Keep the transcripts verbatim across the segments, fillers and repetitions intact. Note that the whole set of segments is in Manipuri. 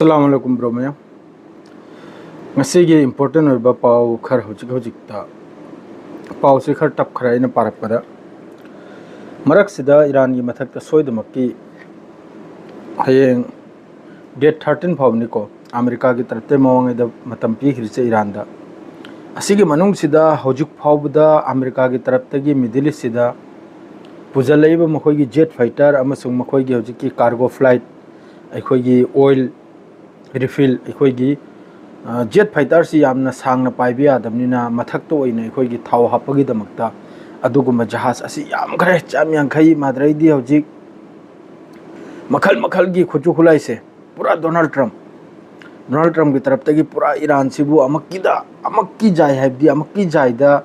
ꯑꯁꯂꯥꯃꯨ ꯑꯂꯥꯏꯀꯨꯝ ꯕ꯭ꯔꯣ ꯃꯌꯥꯝ꯫ ꯉꯁꯤꯒꯤ ꯏꯝꯄꯣꯔꯇꯦꯟ ꯑꯣꯏꯕ ꯄꯥꯎ ꯈꯔ ꯍꯧꯖꯤꯛ ꯍꯧꯖꯤꯛꯇ, ꯄꯥꯎꯁꯤ ꯈꯔ ꯇꯞꯈ꯭ꯔꯦ ꯑꯩꯅ ꯄꯥꯔꯛꯄꯗ꯫ ꯃꯔꯛꯁꯤꯗ ꯏꯔꯥꯟꯒꯤ ꯃꯊꯛꯇ ꯁꯣꯏꯗꯃꯛꯀꯤ ꯍꯌꯦꯡ ꯗꯦꯠ ꯊꯥꯔꯇꯤꯟ ꯐꯥꯎꯕꯅꯤꯀꯣ ꯑꯃꯦꯔꯤꯀꯥꯒꯤ ꯇꯔꯞꯇ ꯃꯃꯥꯡꯉꯩꯗ ꯃꯇꯝ ꯄꯤꯈ꯭ꯔꯤꯁꯦ ꯏꯔꯥꯟꯗ꯫ ꯑꯁꯤꯒꯤ ꯃꯅꯨꯡꯁꯤꯗ ꯍꯧꯖꯤꯛ ꯐꯥꯎꯕꯗ ꯑꯃꯦꯔꯤꯀꯥꯒꯤ ꯇꯔꯞꯇꯒꯤ ꯃꯤꯗꯜ ꯏꯁꯁꯤꯗ ꯄꯨꯁꯤꯜꯂꯛꯏꯕ ꯃꯈꯣꯏꯒꯤ ꯖꯦꯠ ꯐꯥꯏꯇꯔ ꯑꯃꯁꯨꯡ ꯃꯈꯣꯏꯒꯤ ꯍꯧꯖꯤꯛꯀꯤ ꯀꯥꯔꯒꯣ ꯐ꯭ꯂꯥꯏꯠ, ꯑꯩꯈꯣꯏꯒꯤ ꯑꯣꯏꯜ ꯔꯤꯐꯤꯜ, ꯑꯩꯈꯣꯏꯒꯤ ꯖꯦꯠ ꯐꯥꯏꯇꯔꯁꯤ ꯌꯥꯝꯅ ꯁꯥꯡꯅ ꯄꯥꯏꯕ ꯌꯥꯗꯕꯅꯤꯅ ꯃꯊꯛꯇ ꯑꯣꯏꯅ ꯑꯩꯈꯣꯏꯒꯤ ꯊꯥꯎ ꯍꯥꯞꯄꯒꯤꯗꯃꯛꯇ ꯑꯗꯨꯒꯨꯝꯕ ꯖꯍꯥꯖ ꯑꯁꯤ ꯌꯥꯝꯈ꯭ꯔꯦ꯫ ꯆꯥꯝ ꯌꯥꯡꯈꯩ ꯃꯥꯗ꯭ꯔꯩꯗꯤ ꯍꯧꯖꯤꯛ ꯃꯈꯜ ꯃꯈꯜꯒꯤ ꯈꯨꯠꯁꯨ ꯈꯨꯠꯂꯥꯏꯁꯦ ꯄꯨꯔꯥ ꯗꯣꯅꯥꯜ ꯇ꯭ꯔꯝꯞ, ꯗꯣꯅꯥꯜ ꯇ꯭ꯔꯝꯞꯀꯤ ꯇꯔꯞꯇꯒꯤ ꯄꯨꯔꯥ ꯏꯔꯥꯟꯁꯤꯕꯨ ꯑꯃꯨꯛꯀꯤꯗ ꯑꯃꯨꯛꯀꯤ ꯖꯥꯏ ꯍꯥꯏꯕꯗꯤ ꯑꯃꯨꯛꯀꯤ ꯖꯥꯏꯗ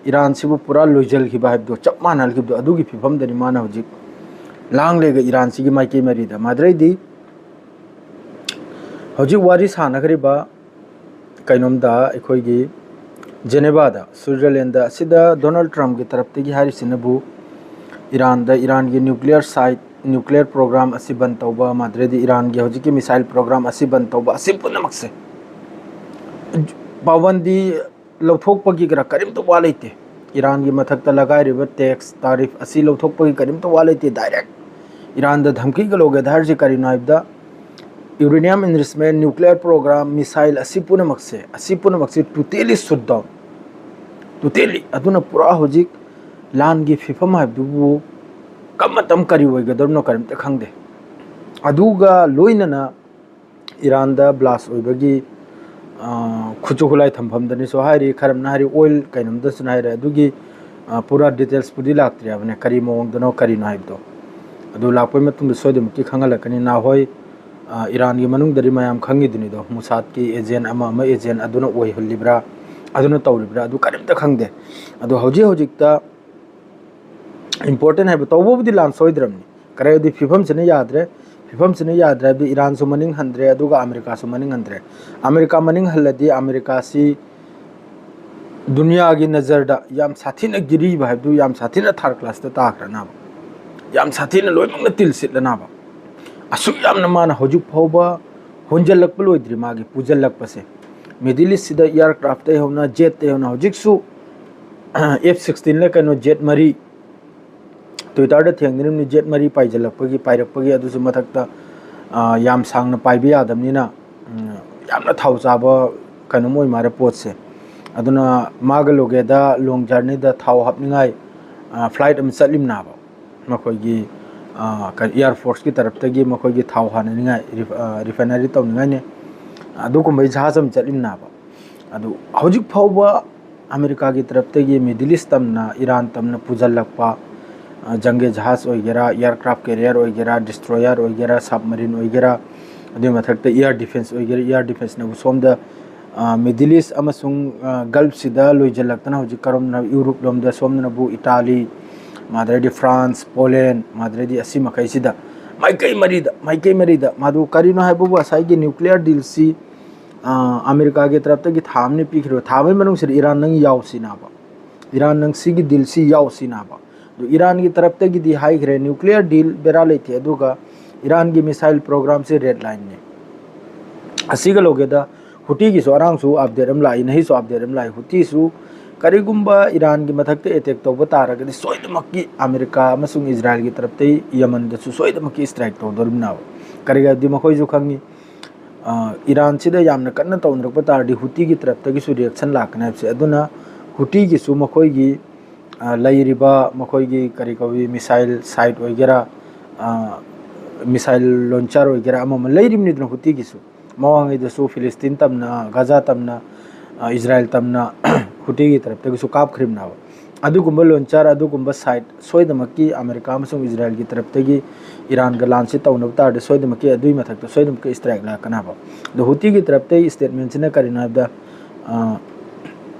ꯏꯔꯥꯟꯁꯤꯕꯨ ꯄꯨꯔꯥ ꯂꯣꯏꯁꯤꯟꯈꯤꯕ ꯍꯥꯏꯕꯗꯣ, ꯆꯞ ꯃꯥꯟꯅꯍꯟꯈꯤꯕꯗꯣ, ꯑꯗꯨꯒꯤ ꯐꯤꯕꯝꯗꯅꯤ ꯃꯥꯅ ꯍꯧꯖꯤꯛ ꯂꯥꯡꯂꯦꯒ ꯏꯔꯥꯟꯁꯤꯒꯤ ꯃꯥꯏꯀꯩ ꯃꯔꯤꯗ꯫ ꯃꯥꯗ꯭ꯔꯩꯗꯤ ꯍꯧꯖꯤꯛ ꯋꯥꯔꯤ ꯁꯥꯟꯅꯈ꯭ꯔꯤꯕ ꯀꯩꯅꯣꯝꯗ, ꯑꯩꯈꯣꯏꯒꯤ ꯖꯦꯅꯦꯕꯥꯗ, ꯁ꯭ꯋꯤꯖꯔꯂꯦꯟꯗ, ꯑꯁꯤꯗ ꯗꯣꯅꯥꯜ ꯇ꯭ꯔꯝꯞꯀꯤ ꯇꯔꯞꯇꯒꯤ ꯍꯥꯏꯔꯤꯁꯤꯅꯕꯨ ꯏꯔꯥꯟꯗ, ꯏꯔꯥꯟꯒꯤ ꯅ꯭ꯌꯨꯀ꯭ꯂꯤꯌꯔ ꯁꯥꯏꯠ, ꯅ꯭ꯌꯨꯀ꯭ꯂꯤꯌꯔ ꯄ꯭ꯔꯣꯒ꯭ꯔꯥꯝ ꯑꯁꯤ ꯕꯟ ꯇꯧꯕ, ꯃꯥꯗ꯭ꯔꯩꯗꯤ ꯏꯔꯥꯟꯒꯤ ꯍꯧꯖꯤꯛꯀꯤ ꯃꯤꯁꯥꯏꯜ ꯄ꯭ꯔꯣꯒ꯭ꯔꯥꯝ ꯑꯁꯤ ꯕꯟ ꯇꯧꯕ, ꯑꯁꯤ ꯄꯨꯝꯅꯃꯛꯁꯦ ꯄꯥꯕꯟꯗꯤ ꯂꯧꯊꯣꯛꯄꯒꯤ ꯀꯔ-, ꯀꯔꯤꯝꯇ ꯋꯥ ꯂꯩꯇꯦ꯫ ꯏꯔꯥꯟꯒꯤ ꯃꯊꯛꯇ ꯂꯒꯥꯏꯔꯤꯕ ꯇꯦꯛꯁ, ꯇꯥꯔꯤꯐ ꯑꯁꯤ ꯂꯧꯊꯣꯛꯄꯒꯤ ꯀꯔꯤꯝꯇ ꯋꯥ ꯂꯩꯇꯦ꯫ ꯗꯥꯏꯔꯦꯛ ꯏꯔꯥꯟꯗ ꯙꯝꯀꯤ ꯀꯂꯣꯒꯦꯗ ꯍꯥꯏꯔꯤꯁꯤ ꯀꯔꯤꯅꯣ ꯍꯥꯏꯕꯗ, ꯌꯨꯔꯦꯅꯤꯌꯝ ꯏꯟꯔꯤꯆꯃꯦꯟ, ꯅ꯭ꯌꯨꯀ꯭ꯂꯤꯌꯔ ꯄ꯭ꯔꯣꯒ꯭ꯔꯥꯝ, ꯃꯤꯁꯥꯏꯜ ꯑꯁꯤ ꯄꯨꯝꯅꯃꯛꯁꯦ, ꯑꯁꯤ ꯄꯨꯝꯅꯃꯛꯁꯦ ꯇꯣꯇꯦꯂꯤ ꯁꯨꯠ ꯗꯥꯎꯟ, ꯇꯣꯇꯦꯂꯤ꯫ ꯑꯗꯨꯅ ꯄꯨꯔꯥ ꯍꯧꯖꯤꯛ ꯂꯥꯟꯒꯤ ꯐꯤꯕꯝ ꯍꯥꯏꯕꯗꯨꯕꯨ ꯀꯔꯝꯕ ꯃꯇꯝ ꯀꯔꯤ ꯑꯣꯏꯒꯗꯕꯅꯣ ꯀꯔꯤꯝꯇ ꯈꯪꯗꯦ꯫ ꯑꯗꯨꯒ ꯂꯣꯏꯅꯅ ꯏꯔꯥꯟꯗ ꯕ꯭ꯂꯥꯁ ꯑꯣꯏꯕꯒꯤ, ꯑ, ꯈꯨꯠꯁꯨ ꯈꯨꯠꯂꯥꯏ ꯊꯝꯐꯝꯗꯅꯤꯁꯨ ꯍꯥꯏꯔꯤ, ꯈꯔꯝꯅ ꯍꯥꯏꯔꯤ ꯑꯣꯏꯜ ꯀꯩꯅꯣꯝꯗꯁꯨ ꯍꯥꯏꯔꯦ꯫ ꯑꯗꯨꯒꯤ, ꯑ, ꯄꯨꯔꯥ ꯗꯤꯇꯦꯜꯁꯄꯨꯗꯤ ꯂꯥꯛꯇ꯭ꯔꯤ ꯍꯥꯏꯕꯅꯦ, ꯀꯔꯤ ꯃꯑꯣꯡꯗꯅꯣ ꯀꯔꯤꯅꯣ ꯍꯥꯏꯕꯗꯣ꯫ ꯑꯗꯨ ꯂꯥꯛꯄꯩ ꯃꯇꯨꯡꯗ ꯁꯣꯏꯗꯅꯃꯛꯀꯤ ꯈꯪꯍꯜꯂꯛꯀꯅꯤ꯫ ꯅꯍꯥꯟꯋꯥꯏ, ꯑ, ꯏꯔꯥꯟꯒꯤ ꯃꯅꯨꯡꯗꯗꯤ ꯃꯌꯥꯝ ꯈꯪꯉꯤꯗꯨꯅꯤꯗꯣ, ꯃꯨꯁꯥꯠꯀꯤ ꯑꯦꯖꯦꯟ ꯑꯃ ꯑꯃ ꯑꯦꯖꯦꯟ ꯑꯗꯨꯅ ꯑꯣꯏꯍꯜꯂꯤꯕ꯭ꯔꯥ, ꯑꯗꯨꯅ ꯇꯧꯔꯤꯕ꯭ꯔꯥ, ꯑꯗꯨ ꯀꯔꯤꯝꯇ ꯈꯪꯗꯦ꯫ ꯑꯗꯣ ꯍꯧꯖꯤꯛ ꯍꯧꯖꯤꯛꯇ ꯏꯝꯄꯣꯔꯇꯦꯟ ꯍꯥꯏꯕ ꯇꯧꯕꯕꯨꯗꯤ ꯂꯥꯟ ꯁꯣꯏꯗ꯭ꯔꯕꯅꯤ꯫ ꯀꯔꯤꯒꯤꯗꯤ ꯐꯤꯕꯝꯁꯤꯅ ꯌꯥꯗ꯭ꯔꯦ꯫ ꯐꯤꯕꯝꯁꯤꯅ ꯌꯥꯗ꯭ꯔꯦ ꯍꯥꯏꯕꯗꯤ ꯏꯔꯥꯟꯁꯨ ꯃꯅꯤꯡ ꯍꯟꯗ꯭ꯔꯦ, ꯑꯗꯨꯒ ꯑꯃꯦꯔꯤꯀꯥꯁꯨ ꯃꯅꯤꯡ ꯍꯟꯗ꯭ꯔꯦ꯫ ꯑꯃꯦꯔꯤꯀꯥ ꯃꯅꯤꯡ ꯍꯜꯂꯗꯤ ꯑꯃꯦꯔꯤꯀꯥꯁꯤ ꯗꯨꯅꯤꯌꯥꯒꯤ ꯅꯖꯔꯗ ꯌꯥꯝ ꯁꯥꯊꯤꯅ ꯒꯤꯔꯤꯕ ꯍꯥꯏꯕꯗꯨ, ꯌꯥꯝ ꯁꯥꯊꯤꯅ ꯊꯥꯔꯠ ꯀ꯭ꯂꯥꯁꯇ ꯇꯥꯈ꯭ꯔꯅꯕ, ꯌꯥꯝ ꯁꯥꯊꯤꯅ ꯂꯣꯏꯅꯃꯛꯅ ꯇꯤꯜ ꯁꯤꯠꯂꯅꯕ꯫ ꯑꯁꯨꯛ ꯌꯥꯝꯅ ꯃꯥꯅ ꯍꯧꯖꯤꯛ ꯐꯥꯎꯕ ꯍꯨꯟꯖꯜꯂꯛꯄ ꯂꯣꯏꯗ꯭ꯔꯤ ꯃꯥꯒꯤ ꯄꯨꯖꯜꯂꯛꯄꯁꯦ꯫ Middle East ꯁꯤꯗ aircraft ꯇꯩ ꯍꯧꯅ, jet ꯇꯩ ꯍꯧꯅ, ꯍꯧꯖꯤꯛꯁꯨ F sixteen ꯂ ꯀꯩꯅꯣ, jet ꯃꯔꯤ Twitter ꯗ ꯊꯦꯡꯅꯔꯤꯕꯅꯤ, jet ꯃꯔꯤ ꯄꯥꯏꯖꯜꯂꯛꯄꯒꯤ, ꯄꯥꯏꯔꯛꯄꯒꯤ꯫ ꯑꯗꯨꯁꯨ ꯃꯊꯛꯇ, ꯑ, ꯌꯥꯝ ꯁꯥꯡꯅ ꯄꯥꯏꯕ ꯌꯥꯗꯕꯅꯤꯅ, ꯎꯝ, ꯌꯥꯝꯅ ꯊꯥꯎ ꯆꯥꯕ ꯀꯩꯅꯣꯝ ꯑꯣꯏ ꯃꯥꯜꯂꯦ ꯄꯣꯠꯁꯦ꯫ ꯑꯗꯨꯅ ꯃꯥꯒ ꯂꯣꯒꯦꯗ long journey ꯗ ꯊꯥꯎ ꯍꯥꯞꯅꯤꯡꯉꯥꯏ, ꯑ, flight ꯑꯃ ꯆꯠꯂꯤꯕꯅꯦꯕ꯫ ꯃꯈꯣꯏꯒꯤ, ꯑ, ꯀ-, Air Force ꯀꯤ ꯇꯔꯞꯇꯒꯤ ꯃꯈꯣꯏꯒꯤ ꯊꯥꯎ ꯍꯥꯟꯅꯅꯤꯡꯉꯥꯏ, ꯔꯤꯐ-, ꯑ, refinery ꯇꯧꯅꯤꯡꯉꯥꯏꯅꯦ꯫ ꯑꯗꯨꯒꯨꯝꯕꯒꯤ ꯖꯍꯥꯖ ꯑꯃ ꯆꯠꯂꯤꯕꯅꯦꯕ꯫ ꯑꯗꯨ ꯍꯧꯖꯤꯛ ꯐꯥꯎꯕ ꯑꯃꯦꯔꯤꯀꯥꯒꯤ ꯇꯔꯞꯇꯒꯤ Middle East ꯇꯝꯅ, ꯏꯔꯥꯟ ꯇꯝꯅ ꯄꯨꯁꯤꯜꯂꯛꯄ, ꯑ, ꯖꯪꯒꯤ ꯖꯍꯥꯖ ꯑꯣꯏꯒꯦꯔꯥ, aircraft carrier ꯑꯣꯏꯒꯦꯔꯥ, destroyer ꯑꯣꯏꯒꯦꯔꯥ, submarine ꯑꯣꯏꯒꯦꯔꯥ, ꯑꯗꯨꯒꯤ ꯃꯊꯛꯇ air defense ꯑꯣꯏꯒꯦꯔꯥ, air defense ꯅꯕꯨ ꯁꯣꯝꯗ, ꯑ, Middle East ꯑꯃꯁꯨꯡ, ꯑ, Gulf ꯁꯤꯗ ꯂꯣꯏꯁꯤꯜꯂꯛꯇꯅ ꯍꯧꯖꯤꯛ ꯀꯔꯣꯝꯗꯅ Europe ꯂꯣꯝꯗ, ꯁꯣꯝꯗꯅꯕꯨ Italy, ꯃꯥꯗ꯭ꯔꯗꯤ France, Poland, ꯃꯥꯗ꯭ꯔꯗꯤ ꯑꯁꯤ ꯃꯈꯩꯁꯤꯗ ꯃꯥꯏꯀꯩ ꯃꯔꯤꯗ, ꯃꯥꯏꯀꯩ ꯃꯔꯤꯗ ꯃꯗꯨ ꯀꯔꯤꯅꯣ ꯍꯥꯏꯕꯕꯨ ꯉꯁꯥꯏꯒꯤ nuclear deal ꯁꯤ, ꯑ, ꯑꯃꯦꯔꯤꯀꯥꯒꯤ ꯇꯔꯞꯇꯒꯤ ꯊꯥ ꯑꯃꯅꯤ ꯄꯤꯈ꯭ꯔꯤꯕ, ꯊꯥ ꯑꯃꯒꯤ ꯃꯅꯨꯡꯁꯤꯗ ꯏꯔꯥꯟ ꯅꯪ ꯌꯥꯎꯁꯤꯅꯕ, ꯏꯔꯥꯟ ꯅꯪ ꯁꯤꯒꯤ deal ꯁꯤ ꯌꯥꯎꯁꯤꯅꯕ꯫ ꯑꯗꯨ ꯏꯔꯥꯟꯒꯤ ꯇꯔꯞꯇꯒꯤꯗꯤ ꯍꯥꯏꯈ꯭ꯔꯦ, nuclear deal ꯕꯦꯔꯥ ꯂꯩꯇꯦ, ꯑꯗꯨꯒ ꯏꯔꯥꯟꯒꯤ missile program ꯁꯦ red line ꯅꯦ꯫ ꯑꯁꯤꯒ ꯂꯣꯒꯦꯗ ꯍꯨꯇꯤꯒꯤꯁꯨ ꯑꯔꯥꯡꯁꯨ update ꯑꯃ ꯂꯥꯛꯏ, ꯅꯍꯤꯁꯨ update ꯑꯃ ꯂꯥꯛꯏ꯫ ꯍꯨꯇꯤꯁꯨ ꯀꯔꯤꯒꯨꯝꯕ ꯏꯔꯥꯟꯒꯤ ꯃꯊꯛꯇ attack ꯇꯧꯕ ꯇꯥꯔꯒꯗꯤ ꯁꯣꯏꯗꯃꯛꯀꯤ ꯑꯃꯦꯔꯤꯀꯥ ꯑꯃꯁꯨꯡ ꯏꯖꯔꯥꯏꯜꯒꯤ ꯇꯔꯞꯇꯩ ꯌꯃꯟꯗꯁꯨ ꯁꯣꯏꯗꯃꯛꯀꯤ strike ꯇꯧꯗꯣꯔꯤꯕꯅꯦꯕ꯫ ꯀꯔꯤꯒꯤꯅꯣ ꯍꯥꯏꯕꯗꯤ ꯃꯈꯣꯏꯁꯨ ꯈꯪꯉꯤ, ꯑ, ꯏꯔꯥꯟꯁꯤꯗ ꯌꯥꯝꯅ ꯀꯟꯅ ꯇꯧꯅꯔꯛꯄ ꯇꯥꯔꯗꯤ ꯍꯨꯇꯤꯒꯤ ꯇꯔꯞꯇꯒꯤꯁꯨ reaction ꯂꯥꯛꯀꯅꯤ ꯍꯥꯏꯕꯁꯦ꯫ ꯑꯗꯨꯅ ꯍꯨꯇꯤꯒꯤꯁꯨ ꯃꯈꯣꯏꯒꯤ, ꯑ, ꯂꯩꯔꯤꯕ ꯃꯈꯣꯏꯒꯤ ꯀꯔꯤ ꯀꯧꯏ, missile site ꯑꯣꯏꯒꯦꯔꯥ, ꯑ, missile launcher ꯑꯣꯏꯒꯦꯔꯥ, ꯑꯃ ꯑꯃ ꯂꯩꯔꯤꯕꯅꯤꯗꯅ ꯍꯨꯇꯤꯒꯤꯁꯨ꯫ ꯃꯃꯥꯡꯉꯩꯗꯁꯨ ꯐꯤꯂꯤꯁꯇꯤꯟ ꯇꯝꯅ, ꯒꯥꯖꯥ ꯇꯝꯅ, ꯑ, ꯏꯖꯔꯥꯏꯜ ꯇꯝꯅ ꯍꯨꯇꯤꯒꯤ ꯇꯔꯞꯇꯒꯤꯁꯨ ꯀꯥꯞꯈ꯭ꯔꯤꯕꯅꯦꯕ꯫ ꯑꯗꯨꯒꯨꯝꯕ launcher, ꯑꯗꯨꯒꯨꯝꯕ site ꯁꯣꯏꯗꯃꯛꯀꯤ ꯑꯃꯦꯔꯤꯀꯥ ꯑꯃꯁꯨꯡ ꯏꯖꯔꯥꯏꯜꯒꯤ ꯇꯔꯞꯇꯒꯤ ꯏꯔꯥꯟꯒ ꯂꯥꯟꯁꯤ ꯇꯧꯅꯕ ꯇꯥꯔꯗꯤ ꯁꯣꯏꯗꯃꯛꯀꯤ ꯑꯗꯨꯒꯤ ꯃꯊꯛꯇ ꯁꯣꯏꯗꯃꯛꯀꯤ strike ꯂꯥꯛꯀꯅꯦꯕ꯫ ꯑꯗꯣ ꯍꯨꯇꯤꯒꯤ ꯇꯔꯞꯇꯒꯤ statement ꯁꯤꯅ ꯀꯔꯤꯅꯣ ꯍꯥꯏꯕꯗ, ꯑ,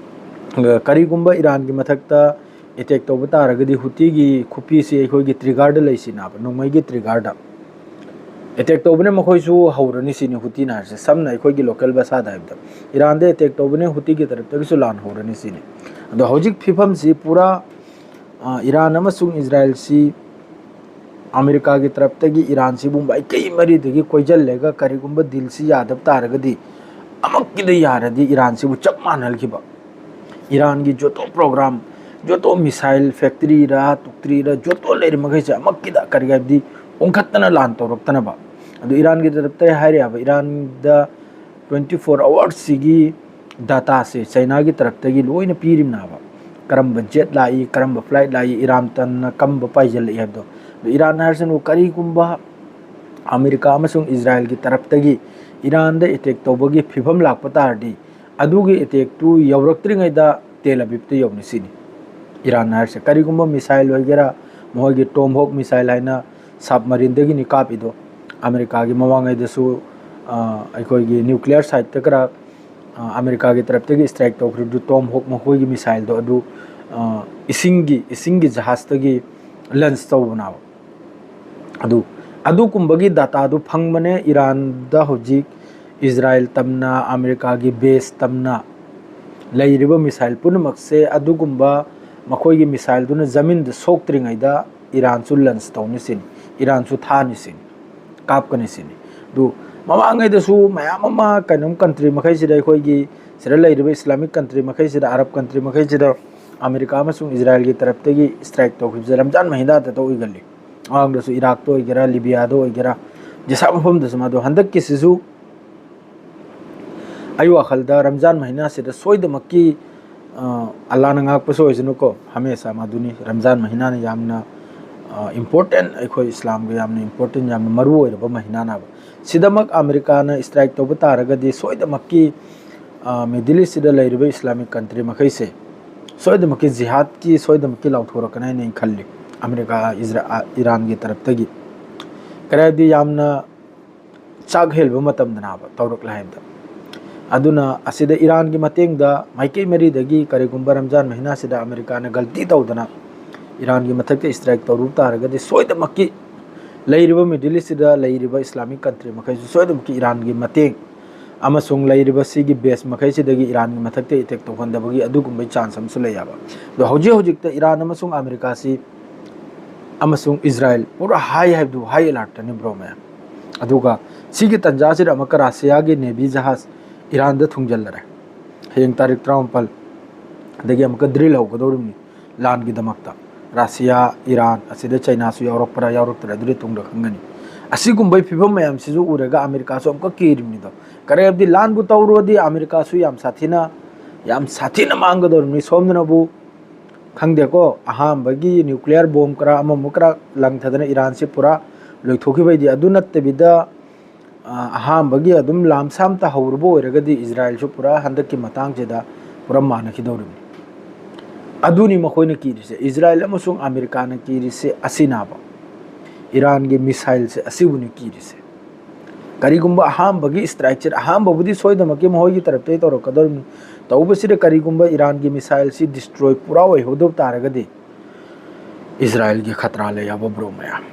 ꯀꯔꯤꯒꯨꯝꯕ ꯏꯔꯥꯟꯒꯤ ꯃꯊꯛꯇ attack ꯇꯧꯕ ꯇꯥꯔꯒꯗꯤ ꯍꯨꯇꯤꯒꯤ ꯈꯨꯄꯤꯁꯤ ꯑꯩꯈꯣꯏꯒꯤ trigger ꯗ ꯂꯩꯁꯤꯅꯦꯕ, ꯅꯣꯡꯃꯩꯒꯤ trigger ꯗ꯫ Attack ꯇꯧꯕꯅ ꯃꯈꯣꯏꯁꯨ ꯍꯧꯔꯅꯤ ꯁꯤꯅꯤ ꯍꯨꯇꯤꯅ ꯍꯥꯏꯔꯤꯁꯦ꯫ ꯁꯝꯅ ꯑꯩꯈꯣꯏꯒꯤ local ꯚꯥꯁꯥꯗ ꯍꯥꯏꯕꯗ, ꯏꯔꯥꯟꯗ attack ꯇꯧꯕꯅꯦ, ꯍꯨꯇꯤꯒꯤ ꯇꯔꯞꯇꯒꯤꯁꯨ ꯂꯥꯟ ꯍꯧꯔꯅꯤ ꯁꯤꯅꯤ꯫ ꯑꯗꯣ ꯍꯧꯖꯤꯛ ꯐꯤꯕꯝꯁꯤ ꯄꯨꯔꯥ, ꯑ, ꯏꯔꯥꯟ ꯑꯃꯁꯨꯡ ꯏꯖꯔꯥꯏꯜꯁꯤ ꯑꯃꯦꯔꯤꯀꯥꯒꯤ ꯇꯔꯞꯇꯒꯤ ꯏꯔꯥꯟꯁꯤꯕꯨ ꯃꯥꯏꯀꯩ ꯃꯔꯤꯗꯒꯤ ꯀꯣꯏꯁꯤꯜꯂꯒ ꯀꯔꯤꯒꯨꯝꯕ ꯗꯤꯜꯁꯤ ꯌꯥꯗꯕ ꯇꯥꯔꯒꯗꯤ ꯑꯃꯛꯀꯤꯗ ꯌꯥꯔꯗꯤ ꯏꯔꯥꯟꯁꯤꯕꯨ ꯆꯞ ꯃꯥꯟꯅꯍꯟꯈꯤꯕ꯫ ꯏꯔꯥꯟꯒꯤ ꯖꯣꯇꯣ ꯄ꯭ꯔꯣꯒ꯭ꯔꯥꯝ, ꯖꯣꯇꯣ ꯃꯤꯁꯥꯏꯜ ꯐꯦꯛꯇꯔꯤꯔ ꯇꯨꯛꯇ꯭ꯔꯤꯔ ꯖꯣꯇꯣ ꯂꯩꯔꯤ ꯃꯈꯩꯁꯦ ꯑꯃꯛꯀꯤꯗ ꯀꯔꯤ ꯍꯥꯏꯕꯗꯤ ꯑꯣꯟꯈꯠꯇꯅ ꯂꯥꯟ ꯇꯧꯔꯛꯇꯅꯕ꯫ ꯑꯗꯨ ꯏꯔꯥꯟꯒꯤ ꯇꯔꯞꯇ ꯍꯥꯏꯔꯤꯕ ꯏꯔꯥꯟꯗ twenty four hours ꯁꯤꯒꯤ ꯗꯥꯇꯥꯁꯦ ꯆꯩꯅꯥꯒꯤ ꯇꯔꯞꯇꯒꯤ ꯂꯣꯏꯅ ꯄꯤꯔꯤꯕꯅꯦꯕ꯫ ꯀꯔꯝꯕ ꯖꯦꯠ ꯂꯥꯛꯏ, ꯀꯔꯝꯕ ꯐ꯭ꯂꯥꯏꯠ ꯂꯥꯛꯏ, ꯏꯔꯥꯟꯇꯟꯅ ꯀꯔꯝꯕ ꯄꯥꯏꯁꯤꯜꯂꯛꯏ ꯍꯥꯏꯕꯗꯣ꯫ ꯑꯗꯨ ꯏꯔꯥꯟ ꯍꯥꯏꯔꯁꯅꯨ, ꯀꯔꯤꯒꯨꯝꯕ ꯑꯃꯦꯔꯤꯀꯥ ꯑꯃꯁꯨꯡ ꯏꯖꯔꯥꯏꯜꯒꯤ ꯇꯔꯞꯇꯒꯤ ꯏꯔꯥꯟꯗ ꯑꯦꯇꯦꯛ ꯇꯧꯕꯒꯤ ꯐꯤꯕꯝ ꯂꯥꯛꯄ ꯇꯥꯔꯗꯤ, ꯑꯗꯨꯒꯤ ꯑꯦꯇꯦꯛꯇꯨ ꯌꯧꯔꯛꯇ꯭ꯔꯤꯉꯩꯗ ꯇꯦꯜ ꯑꯕꯤꯕꯇ ꯌꯧꯅꯤ ꯁꯤꯅꯤ꯫ ꯏꯔꯥꯟ ꯍꯥꯏꯔꯤꯁꯦ ꯀꯔꯤꯒꯨꯝꯕ ꯃꯤꯁꯥꯏꯜ ꯑꯣꯏꯒꯦꯔꯥ, ꯃꯈꯣꯏꯒꯤ ꯇꯣꯝꯍꯣꯛ ꯃꯤꯁꯥꯏꯜ ꯍꯥꯏꯅ ꯁꯕꯃꯔꯤꯟꯗꯒꯤꯅꯤ ꯀꯥꯞꯄꯤꯗꯣ꯫ ꯑꯃꯦꯔꯤꯀꯥꯒꯤ ꯃꯃꯥꯡꯉꯩꯗꯁꯨ, ꯑ, ꯑꯩꯈꯣꯏꯒꯤ ꯅ꯭ꯌꯨꯀ꯭ꯂꯤꯌꯔ ꯁꯥꯏꯠꯇ ꯈꯔ, ꯑ, ꯑꯃꯦꯔꯤꯀꯥꯒꯤ ꯇꯔꯞꯇꯒꯤ ꯁ꯭ꯇ꯭ꯔꯥꯏꯛ ꯇꯧꯈ꯭ꯔꯤꯕꯗꯨ ꯇꯣꯝꯍꯣꯛ ꯃꯈꯣꯏꯒꯤ ꯃꯤꯁꯥꯏꯜꯗꯣ ꯑꯗꯨ, ꯑ, ꯏꯁꯤꯡꯒꯤ, ꯏꯁꯤꯡꯒꯤ ꯖꯍꯥꯖꯇꯒꯤ ꯂꯟꯁ ꯇꯧꯕꯅꯦꯕ꯫ ꯑꯗꯨ, ꯑꯗꯨꯒꯨꯝꯕꯒꯤ ꯗꯥꯇꯥꯗꯨ ꯐꯪꯕꯅꯦ꯫ ꯏꯔꯥꯟꯗ ꯍꯧꯖꯤꯛ ꯏꯖꯔꯥꯏꯜ ꯇꯝꯅ, ꯑꯃꯦꯔꯤꯀꯥꯒꯤ ꯕꯦꯁ ꯇꯝꯅ ꯂꯩꯔꯤꯕ ꯃꯤꯁꯥꯏꯜ ꯄꯨꯝꯅꯃꯛꯁꯦ ꯑꯗꯨꯒꯨꯝꯕ ꯃꯈꯣꯏꯒꯤ ꯃꯤꯁꯥꯏꯜꯗꯨꯅ ꯖꯃꯤꯟꯗ ꯁꯣꯛꯇ꯭ꯔꯤꯉꯩꯗ ꯏꯔꯥꯟꯁꯨ ꯂꯟꯁ ꯇꯧꯅꯤ ꯁꯤꯅꯤ, ꯏꯔꯥꯟꯁꯨ ꯊꯥꯅꯤ ꯁꯤꯅꯤ, ꯀꯥꯞꯀꯅꯤ ꯁꯤꯅꯤ꯫ ꯑꯗꯨ ꯃꯃꯥꯡꯉꯩꯗꯁꯨ ꯃꯌꯥꯝ ꯑꯃ ꯀꯩꯅꯣꯝ ꯀꯟꯇ꯭ꯔꯤ ꯃꯈꯩꯁꯤꯗ, ꯑꯩꯈꯣꯏꯒꯤ ꯁꯤꯗ ꯂꯩꯔꯤꯕ ꯏꯁꯂꯥꯃꯤꯛ ꯀꯟꯇ꯭ꯔꯤ ꯃꯈꯩꯁꯤꯗ, ꯑꯔꯕ ꯀꯟꯇ꯭ꯔꯤ ꯃꯈꯩꯁꯤꯗ ꯑꯃꯦꯔꯤꯀꯥ ꯑꯃꯁꯨꯡ ꯏꯖꯔꯥꯏꯜꯒꯤ ꯇꯔꯞꯇꯒꯤ ꯁ꯭ꯇ꯭ꯔꯥꯏꯛ ꯇꯧꯈꯤꯕꯁꯦ ꯔꯝꯖꯥꯟ ꯃꯍꯤꯅꯥꯗꯇ ꯑꯣꯏꯒꯜꯂꯤ꯫ ꯃꯃꯥꯡꯗꯁꯨ ꯏꯔꯥꯛꯇ ꯑꯣꯏꯒꯦꯔꯥ, ꯂꯤꯕꯤꯌꯥꯗ ꯑꯣꯏꯒꯦꯔꯥ, ꯖꯤꯁꯥ ꯃꯐꯝꯗꯁꯨ꯫ ꯃꯗꯨ ꯍꯟꯗꯛꯀꯤꯁꯤꯁꯨ ꯑꯩ ꯋꯥꯈꯜꯗ ꯔꯝꯖꯥꯟ ꯃꯍꯤꯅꯥꯁꯤꯗ ꯁꯣꯏꯗꯃꯛꯀꯤ, ꯑ, ꯑꯜꯂꯥꯅ ꯉꯥꯛꯄꯁꯨ ꯑꯣꯏꯁꯅꯨꯀꯣ, ꯍꯃꯦꯁꯥ ꯃꯗꯨꯅꯤ꯫ ꯔꯝꯖꯥꯟ ꯃꯍꯤꯅꯥꯅ ꯌꯥꯝꯅ, ꯑ, ꯏꯝꯄꯣꯔꯇꯦꯟ, ꯑꯩꯈꯣꯏ ꯏꯁꯂꯥꯝꯒꯤ ꯌꯥꯝꯅ ꯏꯝꯄꯣꯔꯇꯦꯟ, ꯌꯥꯝꯅ ꯃꯔꯨ ꯑꯣꯏꯔꯕ ꯃꯍꯤꯅꯥꯅꯦꯕ꯫ ꯁꯤꯗꯃꯛ ꯑꯃꯦꯔꯤꯀꯥꯅ ꯁ꯭ꯇ꯭ꯔꯥꯏꯛ ꯇꯧꯕ ꯇꯥꯔꯒꯗꯤ ꯁꯣꯏꯗꯃꯛꯀꯤ, ꯑ, ꯃꯤꯗꯜ ꯏꯁꯁꯤꯗ ꯂꯩꯔꯤꯕ ꯏꯁꯂꯥꯃꯤꯛ ꯀꯟꯇ꯭ꯔꯤ ꯃꯈꯩꯁꯦ ꯁꯣꯏꯗꯃꯛꯀꯤ ꯖꯤꯍꯥꯗꯀꯤ ꯁꯣꯏꯗꯃꯛꯀꯤ ꯂꯥꯎꯊꯣꯔꯛꯀꯅꯤ ꯍꯥꯏꯅ ꯑꯩꯅ ꯈꯜꯂꯤ, ꯑꯃꯦꯔꯤꯀꯥ, ꯏꯖꯔꯥ-, ꯑ, ꯏꯔꯥꯟꯒꯤ ꯇꯔꯞꯇꯒꯤ꯫ ꯀꯔꯤ ꯍꯥꯏꯗꯤ, ꯌꯥꯝꯅ ꯆꯥꯛ ꯍꯦꯜꯕ ꯃꯇꯝꯗꯅꯦꯕ ꯇꯧꯔꯛꯂꯦ ꯍꯥꯏꯕꯗ꯫ ꯑꯗꯨꯅ ꯑꯁꯤꯗ ꯏꯔꯥꯟꯒꯤ ꯃꯇꯦꯡꯗ ꯃꯥꯏꯀꯩ ꯃꯔꯤꯗꯒꯤ ꯀꯔꯤꯒꯨꯝꯕ ꯔꯝꯖꯥꯟ ꯃꯍꯤꯅꯥꯁꯤꯗ ꯑꯃꯦꯔꯤꯀꯥꯅ ꯒꯜꯇꯤ ꯇꯧꯗꯅ ꯏꯔꯥꯟꯒꯤ ꯃꯊꯛꯇ ꯁ꯭ꯇ꯭ꯔꯥꯏꯛ ꯇꯧꯔꯨꯕ ꯇꯥꯔꯒꯗꯤ ꯁꯣꯏꯗꯃꯛꯀꯤ ꯂꯩꯔꯤꯕ ꯃꯤꯗꯜ ꯏꯁꯁꯤꯗ ꯂꯩꯔꯤꯕ ꯏꯁꯂꯥꯃꯤꯛ ꯀꯟꯇ꯭ꯔꯤ ꯃꯈꯩꯁꯨ ꯁꯣꯏꯗꯃꯛꯀꯤ ꯏꯔꯥꯟꯒꯤ ꯃꯇꯦꯡ ꯑꯃꯁꯨꯡ ꯂꯩꯔꯤꯕ ꯁꯤꯒꯤ ꯕꯦꯁ ꯃꯈꯩꯁꯤꯗꯒꯤ ꯏꯔꯥꯟꯒꯤ ꯃꯊꯛꯇ ꯑꯦꯇꯦꯛ ꯇꯧꯍꯟꯗꯕꯒꯤ ꯑꯗꯨꯒꯨꯝꯕꯒꯤ ꯆꯥꯟꯁ ꯑꯃꯁꯨ ꯂꯩꯌꯦꯕ꯫ ꯑꯗꯣ ꯍꯧꯖꯤꯛ ꯍꯧꯖꯤꯛꯇ ꯏꯔꯥꯟ ꯑꯃꯁꯨꯡ ꯑꯃꯦꯔꯤꯀꯥꯁꯤ ꯑꯃꯁꯨꯡ ꯏꯖꯔꯥꯏꯜ ꯄꯨꯔꯥ ꯍꯥꯏ ꯍꯥꯏꯕꯗꯨ ꯍꯥꯏ ꯑꯦꯂꯥꯔꯠꯇꯅꯤ ꯕ꯭ꯔꯣ ꯃꯌꯥꯝ꯫ ꯑꯗꯨꯒ ꯁꯤꯒꯤ ꯇꯟꯖꯥꯁꯤꯗ ꯑꯃꯨꯛꯀ ꯔꯁꯤꯌꯥꯒꯤ ꯅꯦꯚꯤ ꯖꯍꯥꯖ ꯏꯔꯥꯟꯗ ꯊꯨꯡꯖꯜꯂꯔꯦ꯫ ꯍꯌꯦꯡ ꯇꯥꯔꯤꯛ ꯇꯔꯥꯃꯥꯄꯜ ꯑꯗꯒꯤ ꯑꯃꯨꯛꯀ ꯗ꯭ꯔꯤꯜ ꯍꯧꯒꯗꯧꯔꯤꯕꯅꯤ ꯂꯥꯟꯒꯤꯗꯃꯛꯇ꯫ ꯔꯁꯤꯌꯥ, ꯏꯔꯥꯟ, ꯑꯁꯤꯗ ꯆꯩꯅꯥꯁꯨ ꯌꯥꯎꯔꯛꯄ꯭ꯔꯥ ꯌꯥꯎꯔꯛꯇ꯭ꯔꯥ ꯑꯗꯨꯗꯤ ꯇꯨꯡꯗ ꯈꯪꯒꯅꯤ꯫ ꯑꯁꯤꯒꯨꯝꯕꯒꯤ ꯐꯤꯕꯝ ꯃꯌꯥꯝꯁꯤꯁꯨ ꯎꯔꯒ ꯑꯃꯦꯔꯤꯀꯥꯁꯨ ꯑꯃꯨꯛꯀ ꯀꯤꯔꯤꯕꯅꯤꯗꯣ꯫ ꯀꯔꯤ ꯍꯥꯏꯕꯗꯤ ꯂꯥꯟꯕꯨ ꯇꯧꯔꯨꯔꯗꯤ ꯑꯃꯦꯔꯤꯀꯥꯁꯨ ꯌꯥꯝ ꯁꯥꯊꯤꯅ, ꯌꯥꯝ ꯁꯥꯊꯤꯅ ꯃꯥꯡꯒꯗꯧꯔꯤꯕꯅꯤ꯫ ꯁꯣꯝꯗꯅꯕꯨ ꯈꯪꯗꯦꯀꯣ, ꯑꯍꯥꯟꯕꯒꯤ ꯅ꯭ꯌꯨꯀ꯭ꯂꯤꯌꯔ ꯕꯣꯝ ꯈꯔ ꯑꯃꯃꯨꯛ ꯈꯔ ꯂꯪꯊꯗꯅ ꯏꯔꯥꯟꯁꯤ ꯄꯨꯔꯥ ꯂꯣꯏꯊꯣꯛꯈꯤꯕꯩꯗꯤ, ꯑꯗꯨ ꯅꯠꯇꯕꯤꯗ, ꯑ, ꯑꯍꯥꯟꯕꯒꯤ ꯑꯗꯨꯝ ꯂꯥꯝꯁꯥꯝ ꯇꯥꯍꯧꯔꯕ ꯑꯣꯏꯔꯒꯗꯤ ꯏꯖꯔꯥꯏꯜꯁꯨ ꯄꯨꯔꯥ ꯍꯟꯗꯛꯀꯤ ꯃꯇꯥꯡꯁꯤꯗ ꯄꯨꯔꯥ ꯃꯥꯟꯅꯈꯤꯗꯧꯔꯤꯕꯅꯤ꯫ ꯑꯗꯨꯅꯤ ꯃꯈꯣꯏꯅ ꯀꯤꯔꯤꯁꯦ, ꯏꯖꯔꯥꯏꯜ ꯑꯃꯁꯨꯡ ꯑꯃꯦꯔꯤꯀꯥꯅ ꯀꯤꯔꯤꯁꯦ ꯑꯁꯤꯅꯦꯕ꯫ ꯏꯔꯥꯟꯒꯤ ꯃꯤꯁꯥꯏꯜꯁꯦ ꯑꯁꯤꯕꯨꯅꯤ ꯀꯤꯔꯤꯁꯦ꯫ ꯀꯔꯤꯒꯨꯝꯕ ꯑꯍꯥꯟꯕꯒꯤ ꯏꯁꯇ꯭ꯔꯥꯏꯛꯁꯤꯗ, ꯑꯍꯥꯟꯕꯕꯨꯗꯤ ꯁꯣꯏꯗꯅꯃꯛꯀꯤ ꯃꯈꯣꯏꯒꯤ ꯇꯔꯞꯇꯒꯤ ꯇꯧꯔꯛꯀꯗꯧꯔꯤꯕꯅꯤ꯫ ꯇꯧꯕꯁꯤꯗ ꯀꯔꯤꯒꯨꯝꯕ ꯏꯔꯥꯟꯒꯤ ꯃꯤꯁꯥꯏꯜꯁꯤ ꯗꯤꯁꯇ꯭ꯔꯣꯏ ꯄꯨꯔꯥ ꯑꯣꯏꯍꯧꯗꯕ ꯇꯥꯔꯒꯗꯤ ꯏꯖꯔꯥꯏꯜꯒꯤ ꯈꯇ꯭ꯔꯥ ꯂꯩ ꯍꯥꯏꯕ ꯕ꯭ꯔꯣ ꯃꯌꯥꯝ꯫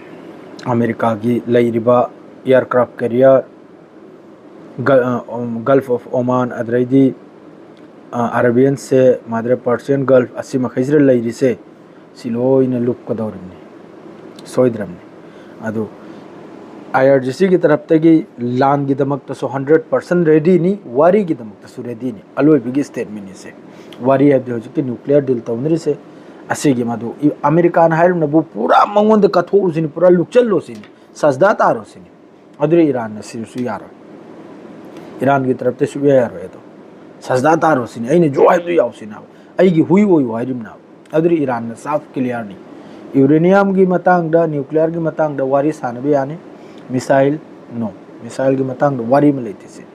ꯑꯃꯦꯔꯤꯀꯥꯒꯤ ꯂꯩꯔꯤꯕ ꯑꯦꯌꯥꯔꯀ꯭ꯔꯥꯐ ꯀꯦꯔꯤꯌꯔ, ꯒ-, ꯑ, ꯎꯝ, ꯒꯜꯐ ꯑꯣꯐ ꯑꯣꯃꯥꯟ, ꯑꯗꯩꯗꯤ, ꯑ, ꯑꯔꯥꯕꯤꯌꯟ ꯁꯦ, ꯃꯥꯗ꯭ꯔꯦ ꯄꯥꯔꯁꯤꯌꯟ ꯒꯜꯐ, ꯑꯁꯤ ꯃꯈꯩꯁꯤꯗ ꯂꯩꯔꯤꯁꯦ, ꯁꯤ ꯂꯣꯏꯅ ꯂꯨꯞꯀꯗꯧꯔꯤꯕꯅꯤ, ꯁꯣꯏꯗ꯭ꯔꯕꯅꯤ꯫ ꯑꯗꯨ ꯑꯥꯏ ꯑꯥꯔ ꯖꯤ ꯁꯤꯒꯤ ꯇꯔꯞꯇꯒꯤ ꯂꯥꯟꯒꯤꯗꯃꯛꯇꯁꯨ ꯍꯟꯗ꯭ꯔꯦꯠ ꯄꯥꯔꯁꯦꯟ ꯔꯦꯗꯤꯅꯤ, ꯋꯥꯔꯤꯒꯤꯗꯃꯛꯇꯁꯨ ꯔꯦꯗꯤꯅꯤ꯫ ꯑꯂꯣꯏꯕꯒꯤ ꯁ꯭ꯇꯦꯠꯃꯦꯟꯅꯤꯁꯦ꯫ ꯋꯥꯔꯤ ꯍꯥꯏꯕꯗꯤ ꯍꯧꯖꯤꯛꯀꯤ ꯅ꯭ꯌꯨꯀ꯭ꯂꯤꯌꯔ ꯗꯤꯜ ꯇꯧꯅꯔꯤꯁꯦ, ꯑꯁꯤꯒꯤ ꯃꯗꯨ ꯏ-, ꯑꯃꯦꯔꯤꯀꯥꯅ ꯍꯥꯏꯔꯤꯕꯅꯕꯨ ꯄꯨꯔꯥ ꯃꯉꯣꯟꯗ ꯀꯠꯊꯣꯛꯎꯁꯤꯅꯤ, ꯄꯨꯔꯥ ꯂꯨꯞꯆꯜꯂꯣꯁꯤꯅꯤ, ꯁꯖꯗꯥ ꯇꯥꯔꯣꯁꯤꯅꯤ꯫ ꯑꯗꯨꯗꯤ ꯏꯔꯥꯟꯅ ꯁꯤꯔꯁꯨ ꯌꯥꯔꯣꯏ, ꯏꯔꯥꯟꯒꯤ ꯇꯔꯞꯇ ꯁꯨꯛꯌꯥ ꯌꯥꯔꯣꯏ꯫ ꯑꯗꯣ ꯁꯖꯗꯥ ꯇꯥꯔꯣꯁꯤꯅꯤ, ꯑꯩꯅ ꯖꯣ ꯍꯥꯏꯕꯗꯨ ꯌꯥꯎꯁꯤꯅꯦꯕ, ꯑꯩꯒꯤ ꯍꯨꯏ ꯑꯣꯏꯌꯨ ꯍꯥꯏꯔꯤꯕꯅꯦꯕ꯫ ꯑꯗꯨꯗꯤ ꯏꯔꯥꯟꯅ ꯁꯥꯐ ꯀ꯭ꯂꯤꯌꯥꯔꯅꯤ꯫ ꯌꯨꯔꯦꯅꯤꯌꯝꯒꯤ ꯃꯇꯥꯡꯗ, ꯅ꯭ꯌꯨꯀ꯭ꯂꯤꯌꯔꯒꯤ ꯃꯇꯥꯡꯗ ꯋꯥꯔꯤ ꯁꯥꯟꯅꯕ ꯌꯥꯅꯤ, ꯃꯤꯁꯥꯏꯜ, ꯅꯣ, ꯃꯤꯁꯥꯏꯜꯒꯤ ꯃꯇꯥꯡꯗ ꯋꯥꯔꯤ ꯑꯃ ꯂꯩꯇꯦ ꯁꯤꯅꯤ꯫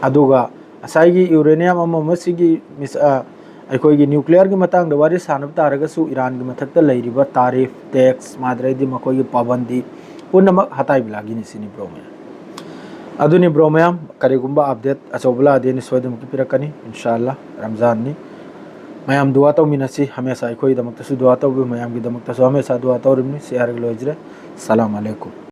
ꯑꯗꯨꯒ ꯉꯁꯥꯏꯒꯤ ꯌꯨꯔꯦꯅꯤꯌꯝ ꯑꯃ ꯑꯃꯁꯤꯒꯤ ꯃꯤꯁ-, ꯑ, ꯑꯩꯈꯣꯏꯒꯤ ꯅ꯭ꯌꯨꯀ꯭ꯂꯤꯌꯔꯒꯤ ꯃꯇꯥꯡꯗ ꯋꯥꯔꯤ ꯁꯥꯟꯅꯕ ꯇꯥꯔꯒꯁꯨ ꯏꯔꯥꯟꯒꯤ ꯃꯊꯛꯇ ꯂꯩꯔꯤꯕ ꯇꯥꯔꯤꯐ, ꯇꯦꯛꯁ, ꯃꯥꯗ꯭ꯔꯩꯗꯤ ꯃꯈꯣꯏꯒꯤ ꯄꯥꯕꯟꯗꯤ ꯄꯨꯝꯅꯃꯛ ꯍꯇꯥꯏ ꯕꯤꯂꯥꯒꯤꯅꯤ ꯁꯤꯅꯤ ꯕ꯭ꯔꯣ ꯃꯌꯥꯝ꯫ ꯑꯗꯨꯅꯤ ꯕ꯭ꯔꯣ ꯃꯌꯥꯝ, ꯀꯔꯤꯒꯨꯝꯕ ꯑꯞꯗꯦꯠ ꯑꯆꯧꯕ ꯂꯥꯛꯑꯗꯤ ꯑꯩꯅ ꯁꯣꯏꯗꯅꯃꯛꯀꯤ ꯄꯤꯔꯛꯀꯅꯤ, ꯏꯟꯁꯥ ꯑꯜꯂꯥ꯫ ꯔꯝꯖꯥꯟꯅꯤ, ꯃꯌꯥꯝ ꯗꯨꯋꯥ ꯇꯧꯃꯤꯟꯅꯁꯤ꯫ ꯍꯃꯦꯁꯥ ꯑꯩꯈꯣꯏꯒꯤꯗꯃꯛꯇꯁꯨ ꯗꯨꯋꯥ ꯇꯧꯕꯤꯌꯨ, ꯃꯌꯥꯝꯒꯤꯗꯃꯛꯇꯁꯨ ꯍꯃꯦꯁꯥ ꯗꯨꯋꯥ ꯇꯧꯔꯤꯕꯅꯤ꯫ ꯁꯤ ꯍꯥꯏꯔꯒ ꯂꯣꯏꯖꯔꯦ꯫ ꯁꯂꯥꯝ ꯑꯂꯩꯀꯨꯝ꯫